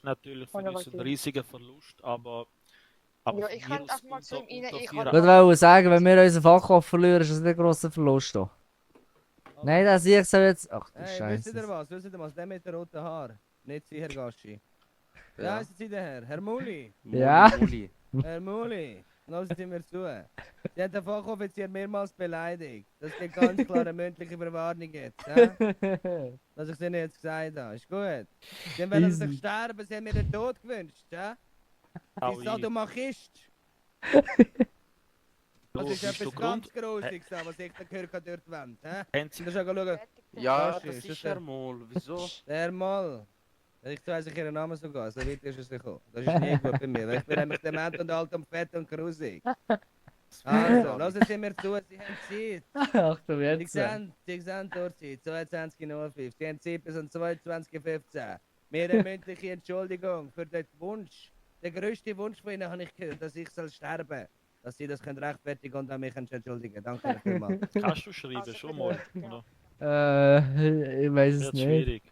ist natürlich für uns ein 100%. riesiger Verlust, aber Ja, von ich mir könnte aus auch mal zu ihm rein, ich Ich kann wollte sagen, wenn wir unseren Fachkopf verlieren, ist das nicht ein grosser Verlust. Doch. Nein, das sehe ich so jetzt. Ach du Hey, wisst ihr Scheiße. was? Wisst ihr was? Der mit den roten Haaren. Nicht Sie, Herr Gaschi. Wie heißt Sie der Herr? Herr Muli. Ja. Muli. Herr Muli. Lassen Sie mir zu. Sie hat den Fachoffizier mehrmals beleidigt. Das gibt ganz klare mündliche Verwarnung jetzt. Ja? Was ich Ihnen jetzt gesagt habe. Ist gut. Sie wollen Easy. sich sterben, Sie haben mir den Tod gewünscht. Ja? Sie Auch ist ich. Sadomasochist. Das ist Bist du etwas ganz Gruseliges, was ich da gehört habe durch die Wand. Ja? Haben Sie, Und dann schauen. Ja, Gaschi, das ist ist der- Herr Moll. Wieso? Der Mal. Ich weiß ich ihren Namen sogar, so weit ist es gekommen. Das ist nie gut bei mir, weil ich bin nämlich dement und alt und fett und grusig. Also, lassen Sie mir zu, Sie haben Zeit. Achtung, Sie jetzt. sehen dort Zeit, 22.05. Sie haben Zeit bis um 22.15. Mir eine mündliche Entschuldigung für den Wunsch. Der grösste Wunsch von Ihnen habe ich gehört, dass ich soll sterben. Dass Sie das können rechtfertigen und an mich entschuldigen. Danke Ihnen vielmals. kannst du schreiben, schon mal, oder? Ich weiß es Wird nicht. schwierig.